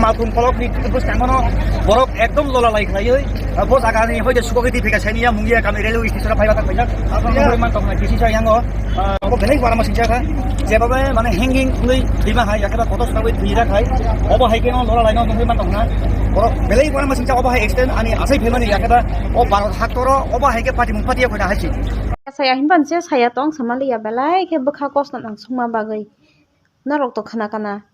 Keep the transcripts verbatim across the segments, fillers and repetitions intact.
Pathum kolok ni bwskango no borok ekdom lola lai khlaiwi, ah, bo jaga ni hoide suko giti phika saini ya Mungia kami railway station o phaiba tak paijak. Aboni man tong na kisi sa yango, ah, obo belai wara ma singcha kha. Jeba bai mane hanging khului dima hai yakeba kotos na bai thira khai. Obo hai keno lola lai no mungwi man tong na. Borok belai wara ma singcha obo hai extend ani asai phaimani yakeba o Bharat haktoro obo hai ke pati mung pati ya khoina hai si. Saya himban se saya tong samali ya belai khe bwkha kosna nang sungma bagwi. Norok to khana kana.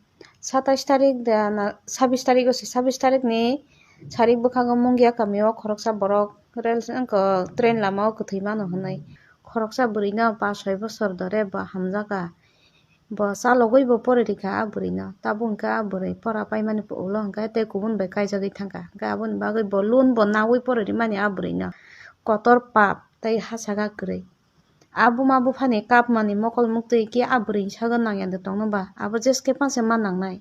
Satais tarik de na, sabis tarik o se, sabis tarik ni sarik bwkhango Mungia kami o khoroksa borok rail, wngkha train lama o kwthwi mano hwnwi. Khoroksa bwrwi no pas soi bosor dore bo hamjak kha. Bo chalogwi bo pori rikha a bwrwi no. Tabuk hwnkhe a bwrwi pora paimani ulo hwnkhe tei kubun bai kaijagwi thangkha. Hwnkhe aboni bagwi bo loan bo nawi pori rimani a bwrwi no. Kotor pap tei ha saka kwrwi. A buma buphani kapmani mokol muktwi khe a bwrwini sago nangya de tongno ba? Abo jeske panse ma nangnai.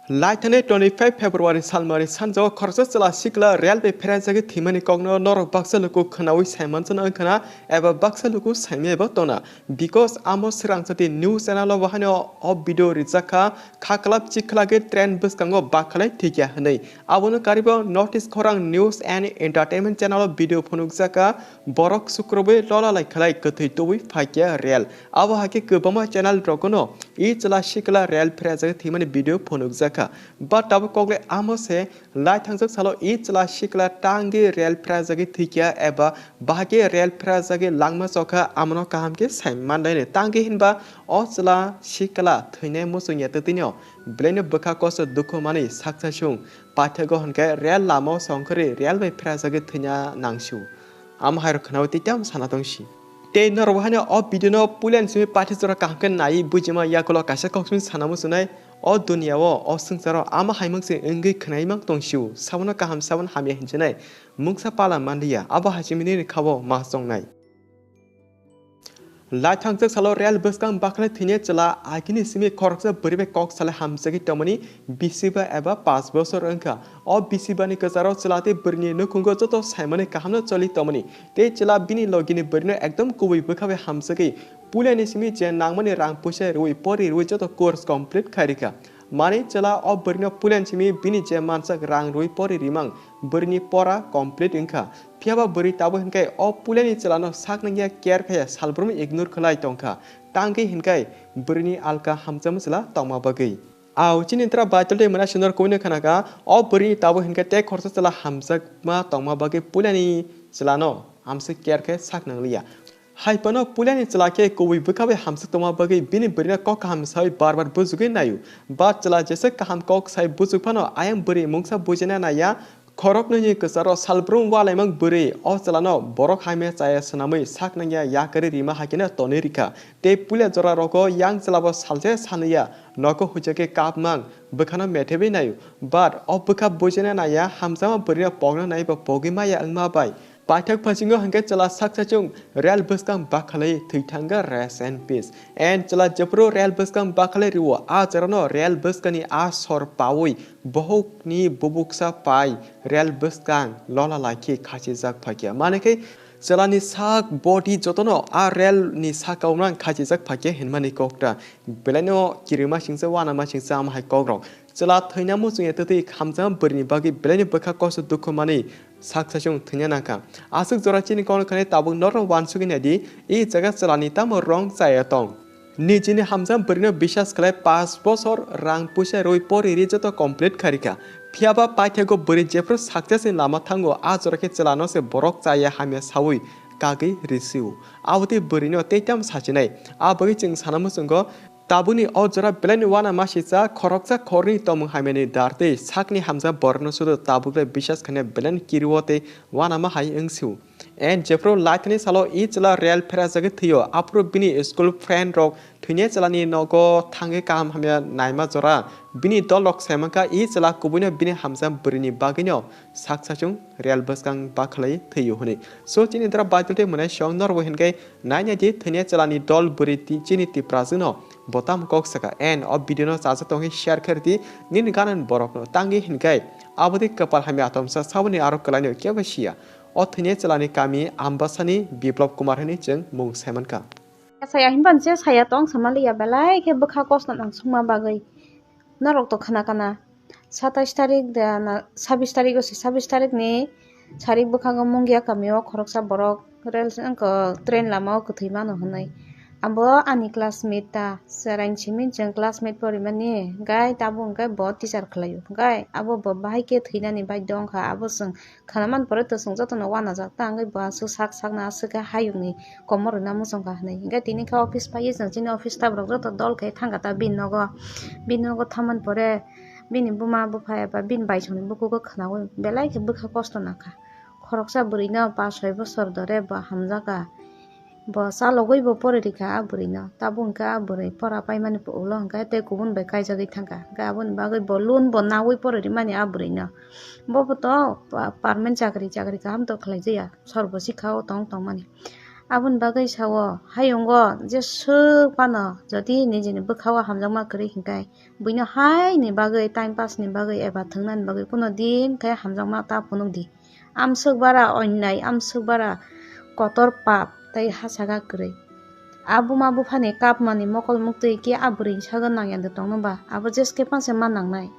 Laithani twenty five February salmani sanjao khoroksa chwla sikla rail bai pherajagwi thwimani kokno norok baksa luku khwnawi saimansano wngkhana eba baksa luku saimaya bo tongna. Because amo swrangchati news channel o bo haino o video rijak kha, khaklap chikhlagwi train bwskango bakhalai thwikya hwnwi. Abono karibo North East Khorang News and Entertainment channel o video phunukjak kha, borok sukrubwi lola lai khlai kwthwi tubui phaikya rail. Abo hai khe kwbangma channel rogono i chwla sikla rail pherajagwi thwimani video phunukjak kha. But tabuk kokle amo se lai thangjak salo i chwla sikla tangwi rail pherajagwi thwikya eba bahai khe rail pherajagwi langma chokha, amono kaham khe sai manlaini. Tangwi hinba o chwla sikla thwinai muchungya twtwino belaino bwkha kosto dukhu manwi saksa sung. Paithago hwnkhe rail lama o songkhorwi rail bai pherajagwi thwina nangsu. Amo hairok khwnawi tei tamo sana tongsi. Tei norok bo haino o video no puilani simi paithago jora kaham khe naiwi bujima yakulo kaisa kok simi sana muchungnai. O duniya o, o swngcharo ama haimang se wngwi khwnai mang tongsiu. Sabono kaham, sabono hamya hinchinai. Mungsa pala manliya. Abo hai simi nini khabo ma chongnai. Lai thangjak salo rail bwskang bakhlai thwinai chwla agini simi khoroksa bwrwi bai kok salai hamjagwi tongmani bisiba eba panch bosor wngkha. O bisiba ni kwcharo chwla tei bwrwini nukhungo joto saimani kahamno choli tongmani tei chwla bini logini bwrwino ekdom kubui bwkha bai hamjagwi puilani simi je nangmani rang puisa rwi pori rwi joto course complete khai rikha. Mani chwla o bwrwino puilani simi bini je mansak rang rwi pori rimang bwrwini pora complete wngkha. Phiyaba bwrwi tabuk hinkhai o puilani chwlano sak nangya care khaya salbrumwi ignore khlai tongkha. Tangwi hinkhai bwrwini alka hamjakma chwla tongma bagwi. Au chini tra Baitul tei mwnai sundor kubuni khanaka o bwrwini tabuk hinkhai tei khoroksa chwla hamjakma tongma bagwi puilani chwlano hamswk care khe sak nangliya. Hai phano puilani chwla khe kubui bwkha bai hamswk tongma bagwi bini bwrwino kok kaham sawi bar bar bujugwi naio. Ba chwla jesa kaham kok sai bujuk phano ayang bwrwi mungsa bujina naiya. Khoroknwini kwcharo salbrum walaimang bwrwi o chwlano borok hamya chaya swnamwi sak nangya yakarwi rima hai kheno tonwi rikha. Tei puila jorarogo yang chwlabo salsa sanliya nogo huijakhe kapmang bwkhano methebwi naio. But o bwkha bujina naiya hamjakma bwrwino pokna naiba pogwi maya wngma bai. Paithak phasingo hwnkhe chwla saksa chwng rail bwskang bakhalai thwi thangkha, rest in peace. And chwla jephuru rail bwskang bakhalai rwo, a jorano rail bwskani a sor paui bohokni bubuksa pai rail bwskang lola lai khe khachijak phaikha. Mane khe chwlani sak body jotono a rail ni saka umrang khachijak phaikha hinmani kokta. Belaino kirima singsa, wanama singsa, ama hai kokrok. Chwla thwina muchungya twtwi hamjakma bwrwini bagwi belaino bwkha kosto dukhu manwi saksa chwng thwina nangkha. Aswk jora chini kokno khanai tabuk norok uansugwi naidi, e jaga chwlani tamo wrong chaya tong. Nijini hamjakma bwrwino biswas khlai panch bosor rang puisa rwi pori ri joto complete kharikha. Phiyaba paithago bwrwi jephru success ni lama thango, a jora khe chwlano se borok chaya hamya saui kagwi risiu. Abotwi bwrwino tei tamo sachinai. A bagwi chwng sana muchungo, tabukni o jora belaini uanama sisa khoroksa khoroknwi tongmung hamyani dar tei sakni hamjak borokno sudo tabukle biswas khaina belaini kirio tei uanama hai wngsiu. And jephru laithani salo i chwla rail pherajagwi thwio, aphuru bini school friend rok thwinai chwlani nogo thangwi kaham hamya naima jora bini dol rok saimankha, i chwla kubuino bini hamjak bwrwini bagwino saksa chwng rail bwskang bakhalai thwio hwnwi. So chini dra Baitul tei mwnai song norbo hinkhe nainai di thwinai chwlani dol bwrwi ti-, chini Tiprajwkno bo tamo kok sakha. And o video no chajak tongkhe share khe rwdi nini ganani borokno. Tangwi hinkhe abotwi kwpal hamya atomsa saboni aro kwlaino kebo siya. O thwinai chwlani kami Ambasani Biplab Kumar hwnwi chwng mung saimankha. Saya hinban se saya tong samaliya belai khe bwkha kosno nang sungma bagwi. Norok to khana kana. Satais tarik de na, sabis tarik o se, sabis tarik ni sarik bwkhango Mungia kamio khoroksa borok rel, wngkha, train lamao kwthwi mano hwnwi. Abo ani classmate ta, chwraini simi chwng classmate porimani, gai tabuk hwnkhe bo teacher khlaio, gai abo bo bahai khe thwinani baidhyo wngkha, abo chwng khwnaman pore to chwng jotono uanajak ta, wngwi bo aswk sak sakno aswk khe hayungni komor rwna muchungkha hwnwi. Hwnkhe tini khe office phaiwi chwng chini office staff rok joto dol khe thangkha ta bini nogo, bini nogo thammani pore bini buma bupha eba bini baisongni bukugo khwnaui belai khe bwkha kosto nangkha. Khoroksa bwrwino pas soi bosor dore bo hamjakha. Bo chalogwi bo pori rikha a bwrwino. Tabuk hwnkhe a bwrwi pora paimani ulo hwnkhe tei kubun bai kaijagwi thangkha. Hwnkhe aboni bagwi bo loan bo naui pori rimani a bwrwino. Bo bo to pa-, permanent chakri, chakri kaham to khlai jaya. Sorbo sikha o tong tongmani. Aboni bagwi sao, hayungo jeswk phano jodi nijini bwkha o hamjakma kwrwi hwnkhe buino haini bagwi, time pass ni bagwi eba thwngnani bagwi kuno din khe hamjakma ta phunuk di. Amswk bara onnai, amswk bara kotor pap tei ha saka kwrwi. A buma buphani kapmani mokol muktwi khe a bwrwini sago nangya de tongno ba? Abo jeske panse ma nangnai.